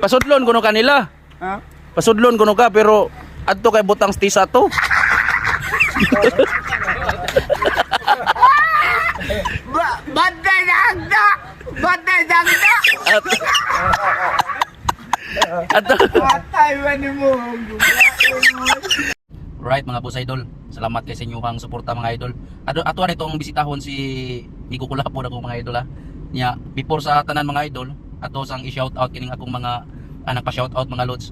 Pasudlon kuno kanila. Ha? Pasudlon kuno ka pero adto kay butang stisa to. Bantay na hagda! Bantay na hagda! At Adto. Patay ba ni mo? Right, mga boss idol. Salamat kay sa inyong suporta, mga idol. Ato ato na itong bisitahon si Migo Kulapo na mga idol ha. Nya before sa tanan, mga idol, ato sang i-shout out kining akong mga anak pa shout out, mga lods.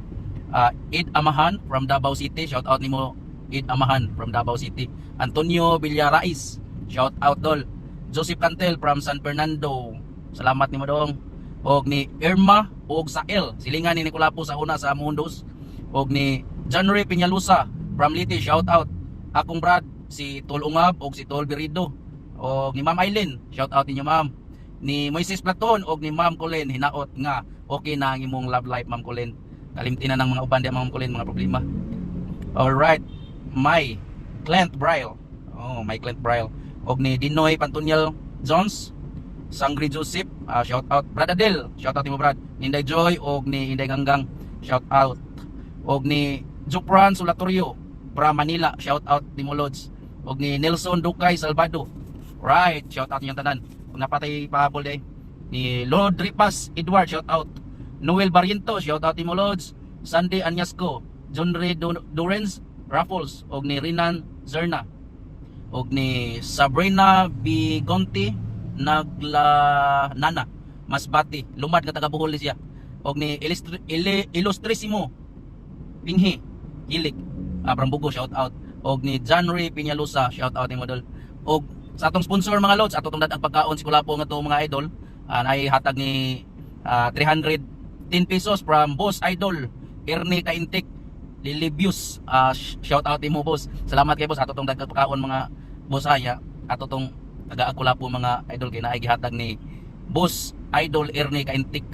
Ed Amahan from Davao City, shout out nimo, Ed Amahan from Davao City. Antonio Villarais, shout out, dol. Joseph Cantel from San Fernando. Salamat nimo, dong. Og ni Irma og Sael, silingan ni Nicolapo sa una sa Mundos. Og ni John Ray Peñalusa from Leyte, shout out. Akong brad si Tol Ungab og si Tol Berido. Og ni Ma'am Eileen, shout out ninyo, ma'am. Ni Moises Platon og ni Ma'am Colleen, hinaot nga okay na ang imong love life, Ma'am Colleen. Kalimti na ng mga uban di, Ma'am Colleen, mga problema. Alright, my Clint Braille. Oh, my Clint Braille. Og ni Dinoy Pantonyal Jones, Sangri Joseph, shout out. Brad Adel, shout out nimo, Brad. Ninday Joy og ni Inday Ganggang, shout out. Og ni Jupran Solatorio, from Manila, shout out nimo, Lods. Og ni Nelson Ducay Salvado. Right, shout out ninyong tanan. Kung napatay pahabol day. Ni Lord Ripas Edward, shout out. Noel Barriento, shout out nimo, Lods. Sandy Anyasco, John Ray Dorens Raffles, og ni Rinan Zerna. Og ni Sabrina Bigonti Nagla Nana Masbati, lumad nga taga Bohol ni siya. Og ni Illustrissimo Pinghi Hilig Brambugo, shout out. Og ni John Ray Peñalosa, shout out ni model. Og sa atong sponsor, mga lods, ato tong ang pagkaon si Kulapo nga to, mga idol, ay hatag ni 310 pesos from Boss Idol Ernie Kaintik Lilibius. Shout out nimo, boss. Salamat kay boss. Ato tong dagdag pagkaon, mga boss haya. Ato tong taga Kulapo, mga idol, kay naay gihatag ni Boss Idol Ernie Kaintik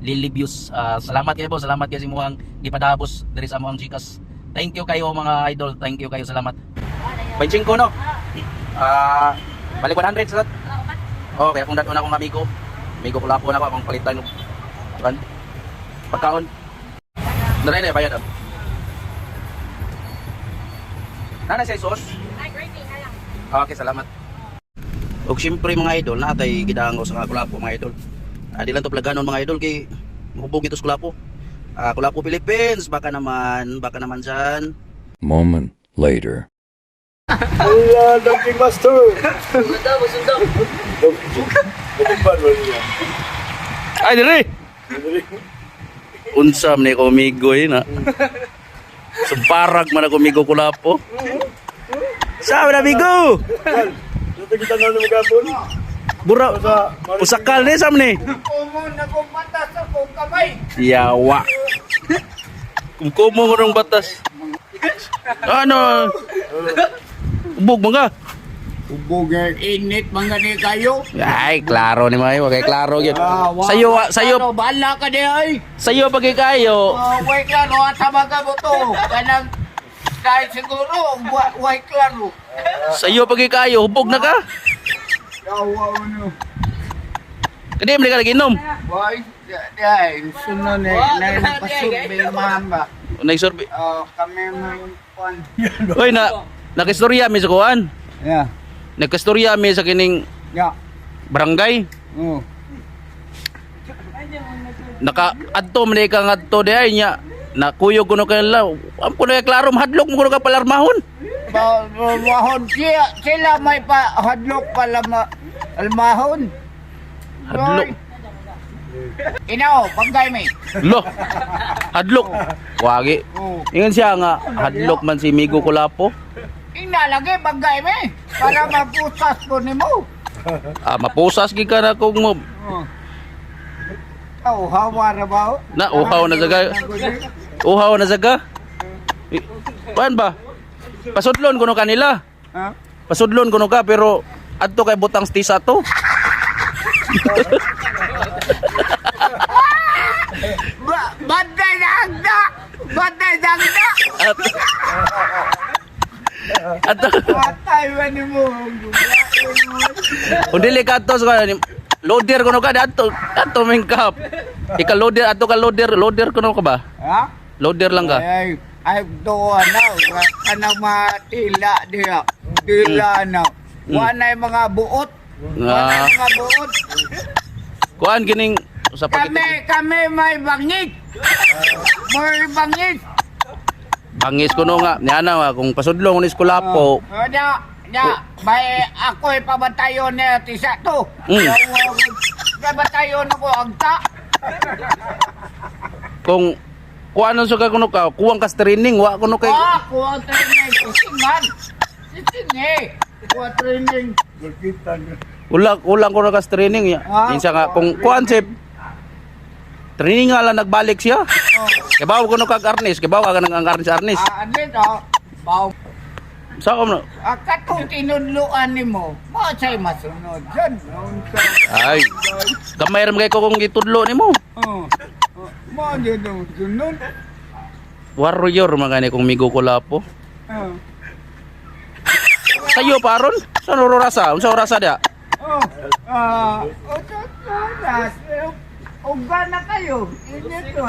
Lilibius. Salamat kay boss, salamat kay sa imuhang gipadabos diri sa among GCash. Thank you kayo, mga idol. Thank you kayo, salamat. 25 no. Balik 100 sa. Okay, akong dadon akong amigo. Amigo ko lapo na ako akong palitan og kuan. Pagkaon. Naray na bayad ah. Nana sa sauce? Ay, gravy na lang. Okay, salamat. Og siyempre, mga idol, natay gidango sa mga kulapo, mga idol. Di lang to plaganon, mga idol, kay mahubog ito sa kulapo. Kulapo Philippines, baka naman dyan. Moment later. Wala, Dumping Master! Dumping ba niya? Ay, dire! Unsa man ko amigo eh, na. Sumparag man ako amigo kulapo. Sabi na amigo! Ito kita na naman kapon. Bura, pusakal ni sam ni. Kumon na kong batas akong kamay. Yawa. Kumkumo ko ng batas. Ano? Ubog mga. Ubog init mga ni kayo. Ay, klaro ni Mayo. Okay, klaro gyud. Sayo, sayo, Ano, bahala ka di ay. sayo pag kayo. Way klaro at mga buto. Kanang dahil siguro, way klaro. Sayo pag kayo, hubog na ka. Yawa ano. Kadi man ka naginom. Boy, dahil sunod na na napasurvey mama. Nagsorbi. Oh, kami may kwan. Oy na, nakistorya mi sa kuan. Yeah. Nagkastorya mi sa kining barangay. Oh. Naka adto man ka ngadto di ay nya. Nakuyog kuno kay la. Am kuno kay klaro mahadlok mo kuno ka palarmahon. Mahon siya, sila may pa hadlok pala ma, almahon. Hadlok. Inaw, panggay may. Lo. Hadlok. Wagi. Oh. Ingon siya nga hadlok man si Migo Kulapo. Ina lagi banggay may para mapusas ko nimo. Mapusas gid ka na kung mo Oh. Oh, hawa ra ba? Na, uhaw na saga. Uhaw na saga. Kuan ba? Pasudlon kuno kanila. Ha? Pasudlon kuno ka pero adto kay butang stisa to. Ba bantay na hagda! Bantay na hagda! At Adto Patay ba nimo? kung dili ka adto sa Loader kuno ka adto, adto ming kap. Ika loader adto ka loader, loader kuno ka ba? Ha? Loader lang ka. Ay, ay, doon na. Kanang mga tila diya. Tila na. Wa na yung mga buot. Wa na Ah. yung mga buot. Kuan kining sa pag Kami, kami may bangit. May bangit. Bangis kuno nga niana nga kung pasudlong ni eskulapo. Oh, na, na, may ako'y pabatayon na tisa to. Pabatayon ako agta. Kung kuan sa ka kuno ka, kuwang kas training wa kuno kay Ah, kuha training. Sisingan. Sising eh. Kuha training. Wala kulang kuno kas training ya. Ah, Minsa nga kung kuan sip training nga lang nagbalik siya. Oh. Kibaw kuno kag arnis, kibaw ka nang ang arnis arnis. Ah, ano ito? Baw. Sa ko Ah, katong tinudluan nimo, mo sa'y masunod dyan. Ay. Gamay ra kay ko kung gitudlo nimo. Oh. Mo yun ang sunod. Warrior mga ni kung migo ko lapo. Oh. Sayo pa ron? Sa orasa? Unsa orasa dia? Oh. Ah, oh, oras. Uga na kayo. Init to.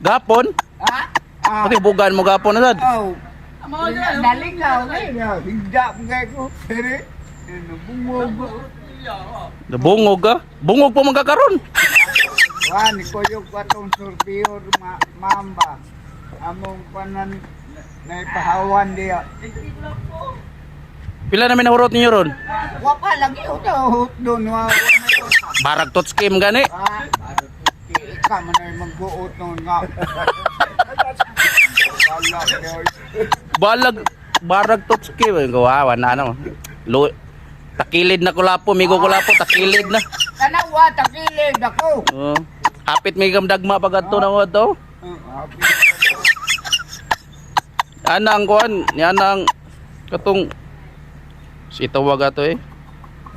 Gapon? Ha? Ah. Pati bugan mo gapon na sad. Oh. Nalingaw eh. Higda mo kayo ko. Pero, ano, bungog. Bungog ka? Bungog po man ka karon. Wan, kuyog pa tong surveyor ma mamba. Among panan naipahawan diya. Pila na minahurot ninyo ron? Wa pa lagi o na doon wa wa may utak. Barag tot scheme gani. Ah, ika man ay magbuot noon nga. Wala kayo. Balag barag tot scheme. Gawa na ano. Lo, takilid na kulapo, migo kulapo, takilid na. Tanawa takilid ako. Oh. Hapit may gamdagma pag adto na mo to. Oh, Ana ang kuan, ni ana ang katong si tawag ato eh.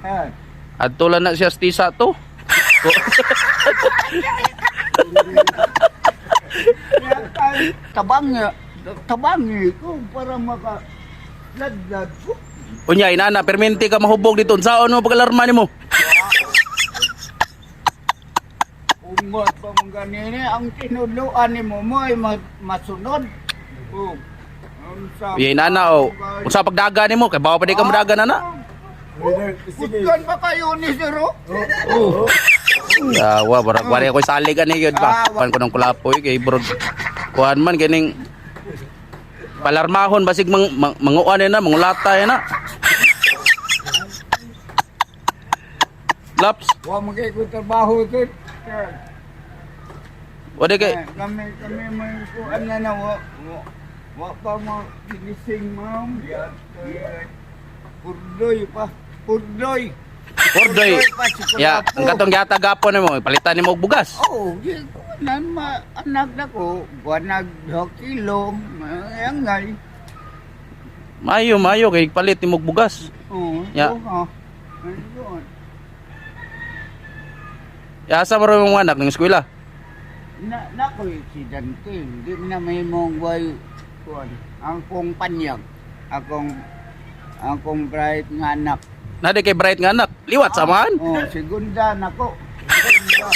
Eh, Adto lang na siya sa tisa to. Tabang tabang ko para maka ladlad ko. Unya inana permente ka mahubog dito. Unsaon mo pag-alarma nimo? Ungot pa mong ganini, ang tinudluan ni mo mo ay masunod. Oh. Unsa Unya inana o. Unsa pagdaga nimo kay bawa pa di ka modaga na na. Kusgan pa kayo ni Sir. Oh. Yawa barag wari ako salig ani gyud pa. Pan ko ng kulapoy kay bro. Kuan man kining palarmahon basig manguan na mangulata na. Laps. Wa mo kay ko trabaho sir. Sir. Wala kay Eh, kami kami may kuan na na wa wa, wa pa mo ginising ma'am. Purdoy pa. Purdoy. Ordoy. pa si Ya, Kulapo. ang katong gihatag gapon nimo, palitan nimo og bugas. Oo, di ko na ma anak na ko, wanag 2 kilo, angay. Mayo, mayo kay palit nimo og bugas. Oo, Ya. oo. Ayun. Ya asa mo rin mong anak ng eskwela? Na na ko aksidente, hindi na may mong way kuan. Ang kong panyag, akong akong bright nga anak. Nade kay bright nga anak, liwat samahan. Oh, segunda nako. Segunda.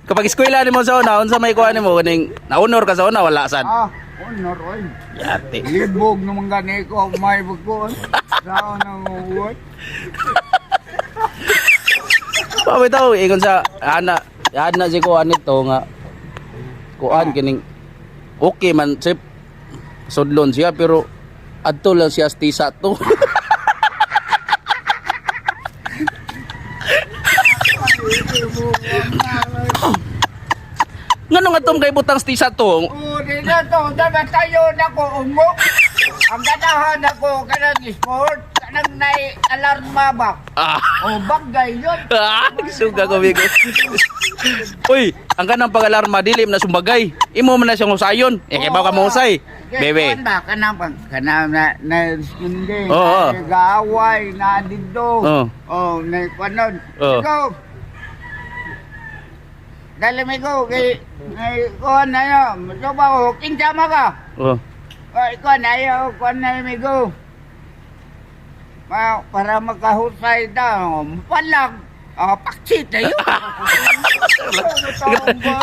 Kapag eskwela nimo sa una, unsa may kuha nimo kaning naunor ka sa una wala sad. Ah, honor oy. Yati. Libog naman gani ko may bukon. Sao na mo what? Pa bitaw ingon sa ana, ana si kuan nito nga kuan kining okay man sip sudlon siya pero adto lang siya sa tisa to. Ngano nga tom kay butang sa tisa to? Oo, di na to. Dapat tayo na ko ungo. Ang ganahan ako kanang sport, kanang nay alarma ba? Ah. O bagay yun. Ah, suga ko bigo. Uy, ang kanang pag-alarma dilim na sumbagay. Imo man na siyang husayon. Eh kay ka mo husay. Bebe. Kuan ba kanang pag kanang na na hindi. Oo. Na gaaway na dito. Oo. Oh, na kuanon. Oo. Ikaw. Dali may ko kay ay kuan na yo. So ba ko kinsa ma ka? Oh. Ay kuan na yo, kuan na may go. Para makahusay daw. Palag. Ah, paksit na yun.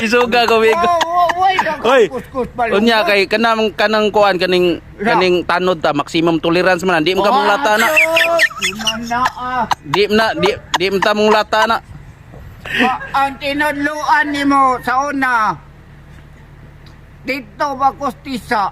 Isuga ko, Migo. Oh, oh, Oy. Kuskus balungkot. Unya kay kanang kanang kuan kaning kaning tanod ta maximum tolerance man, di mo ka mong lata na. Di man na ah. Di na di di mo ta mong lata na. Ang tinudluan nimo sa una, dito ba kustisa?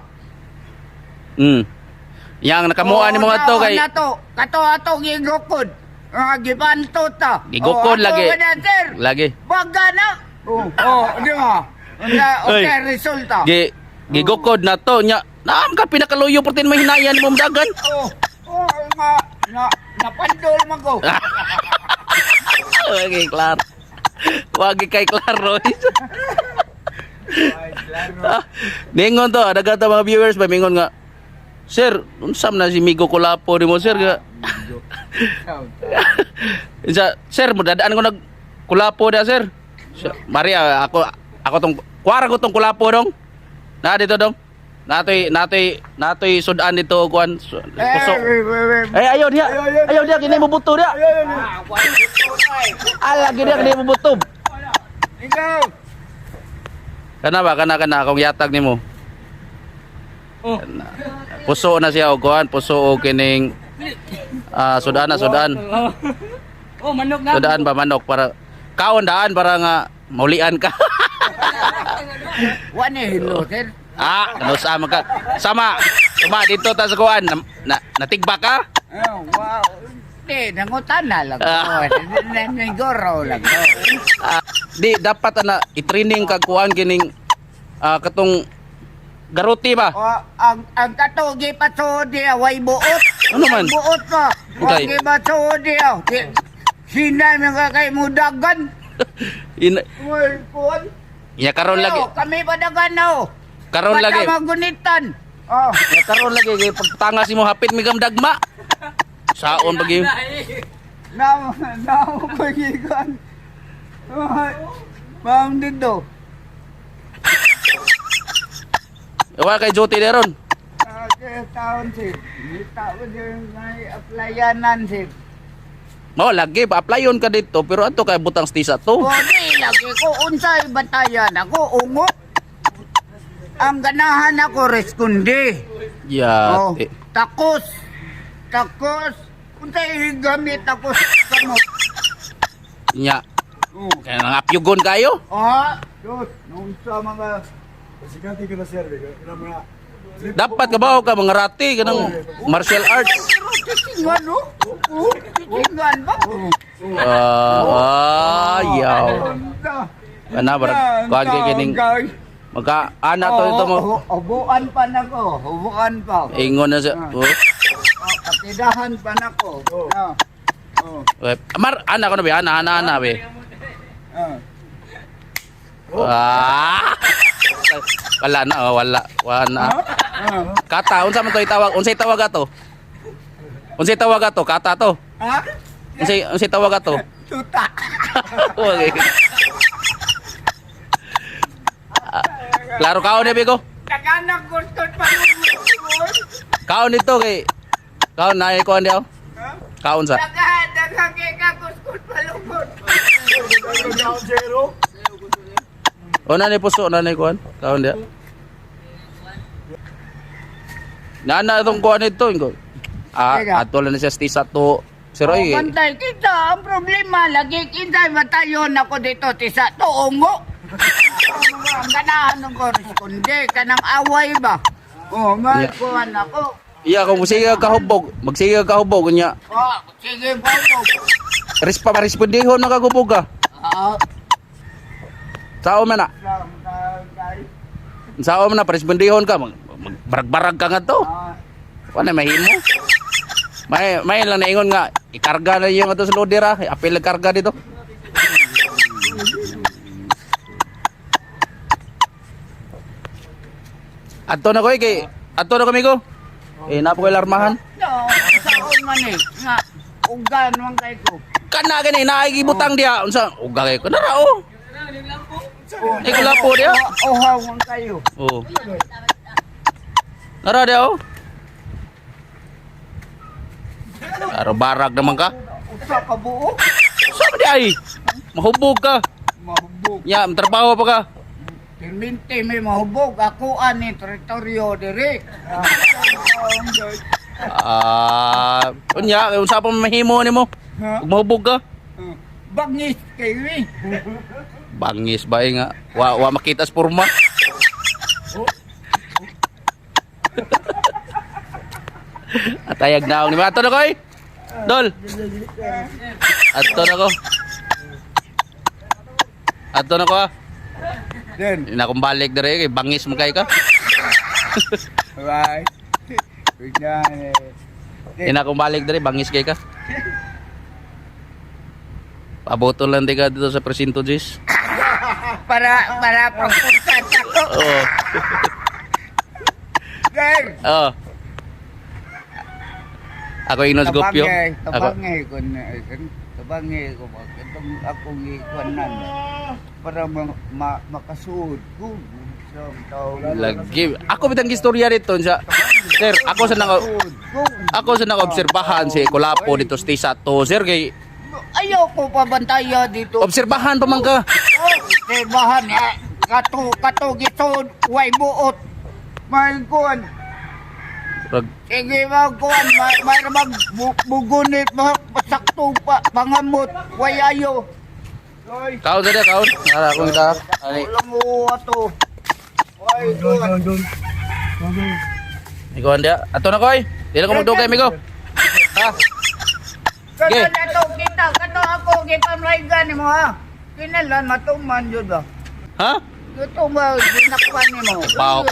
Yang nakamuan nimo ato kay Na to, kato ato gigukod. Ah, gibanto ta. Gigukod Oh, lagi. ato ka na, sir. Lagi. Baga na. Oh, oh, di ba? Una, Oy. okay, resulta. Gi gigukod na to nya. Naam ka pinakaluyo pertin may hinayan mo dagan. Oh, nga, na, napandol man ko. Wagi klaro. Wagi kay klaro. Ay, klaro. Ningon to, daga ta mga viewers ba mingon nga, "Sir, unsam na si Migo Kulapo nimo sir nga." Isa, sir, mudadaan ko nag kulapo da sir. Maria, ako ako tong kuwara ko tong kulapo dong. Na dito dong. Natoy natoy natoy sudan dito kuan puso. Eh ayo dia. Ayo dia kini mo buto dia. Ah, wala ito, ay. Ala gini kini mo buto. Ikaw. Kana ba kana kana akong yatag nimo. Oh. Kana. Puso na siya og kuan, puso og kining ah sudan na sudan. Oh, manok na. Sudan ba manok para kaon daan para nga maulian ka. Wala hilo, sir. Ah, ano sama ka? Sama. Sama dito ta sa kuan. Na, na, natigba ka? Oh, wow. Di, nangutan na lang ko. Ah. Naniguro lang ko. Ah, di dapat ana i-training kag kuan kining katong garuti ba? Oh, ang kato gipasuod niya way buot. Ano man? Buot pa. Okay. Ang gipasuod niya. Sinay mga kay mudagan. In, Way kuan. ya karon lagi. Ayo, kami padagan na oh. Karon lagi. Basta magunitan. Oh. Ya karon lagi kay pagtanga si mo hapit mi kam dagma. Saon pag Na na pagikan. Ma'am dito. Wa kay duty deron. Ah, kaya taon sir. Hindi taon sir may applyanan sir. Mao lagi pa applyon ka dito pero ato kay butang stisa to. O di lagi ko unsay batayan ako ungo. Ang ganahan ako reskundi. Ya. Oh, takos. Takos. Unsay gamit ako sa kamot. Nya. Oh. Kaya nangapyugon kayo. Ah, Diyos, nung sa mga Sikati ka na sir, kanang mga Dapat kabaw ka mga rati kanang martial arts. Pero tisingan, no? Oh, tisingan ba? Ah, ayaw. Kana barag kuan kay kining magka ana to ito mo. Ubuan pa na ko, ubuan pa. Ingon na siya. Oh. Oh, katidahan pa na ko. Oh. Oh. Eh, Mar ana ko na be, ana ana ana be. Ah. Ah. Wala na, oh, wala. Wala na. Ah. Kata, unsa man to itawag? Unsay tawag ato? Unsay tawag ato? Kata to. Ha? Unsay unsay tawag ato? Tuta. Okay. Ah, klaro kaon ni Bigo. Naganak gusto pa yung Kaon nito kay kaon na ko andi oh. Kaon sa. Daghan, daghan kay ka kuskus palungkot. zero. O na ni puso na ni kuan. Kaon dia. Nana itong kuan nito ingo. Ah, Teka. ato lang na siya stisa to. Sir Oh, oy. bantay kita, ang problema lagi kita matayon ako dito tisa tuongo. Ang ganahan ko responde kanang away ba. Oh, may Yeah. kuan ako. Iya kung sige ka kahubog, magsige ka kahubog unya. Oh, sige po. Respa respondihon makagubog ka. Ah, Sao man na? lang, lang, Sao man na parespondihon ka mag, magbarag-barag ka nga to. ah, Wala mahimo. May lang naingon nga ikarga na yung ato sa loader ah. Apil ang karga dito. Adto na ko eh, kay adto na kami ko. Eh napo koy alarmahan. No, saon man eh. Nga, ugan man kay ko. Kana gani naay gibutang diha unsa uga kay ko nara oh. Ay kulapo diha. Uhaw man kayo. Oh. Nara diha oh. Araw barag naman ka. Usa ka buo. Sa di ay? Mahubog ka. Mahubog. Ya, trabaho pa ka. Perminti may mahubog. Ako ani teritoryo diri. Ah, unya, unsa pa mahimo nimo? Ha? Ug mahubog ka. Bangis kayo eh. Bangis ba eh nga? Wa wa makita sa porma. Atayag na ni Ato na koy. Dol. Ato na ko. Ato na ko ah. Then, Hindi na akong balik dire kay bangis mo kay ka. bye. Kunyari. Hindi na akong balik dire bangis kay ka. Paboto lang di ka dito sa presinto Jis. Para pagpursat ako. Oo. Sir. Oo. Ako inos gopyo. Tabangay, Ako. tabangay ko na, tabangay ko ba, itong akong ikuanan para makasuod ko sa taong. Lagi. Ako bitang istorya dito siya. Sir, ako sa nang Makasuod ko. ako sa nang obserbahan si Kolapo dito sa Tisa to. Sir, kay Ayaw ko pabantaya dito. obserbahan pa man ka. Oh, obserbahan eh. Kato, kato, gisod, way buot. May kuan. Rag, Sige, mga kuan, may, may mag bugunit, mga sakto pa, pangamot, way ayo. Ay, kaon sa dia, kaon. Ara akong ita. Ani, walang uwa to. Ay, kuan. Don, don. Don, don. ikaw dia. Ato na koy. Dili ko magdugay migo. Ha? Kato Okay. na to, kita, kato ako, gipamlaygan ni mo ha. Kinalan, matuman yun ba? Ha? Ito ba, ginakpan ni mo? Pao.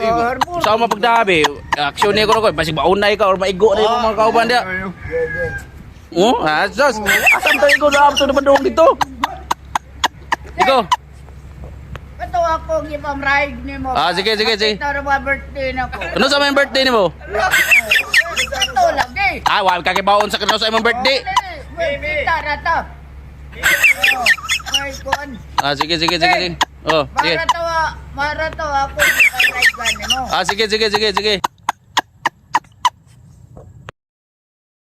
Sa mo pagdabi, aksyon ni ko koy, basig maunay ka or maigo na imong mga kauban dia. Oh, asas. Asam tayo ko na ato na bandong dito. Ikaw. Kato ako, gipamraig ni mo. Ah, sige, sige, sige. Ito na birthday na ko. Ano sa imong birthday nimo? Kato lagi. Ah, wa ka kibaon sa kano sa imong birthday. Kita rata. May kuan. Ah, sige, sige, sige, sige. Oh, sige. Mara to, mara to ako gipamraig ni mo. Ah, sige, sige, sige, sige.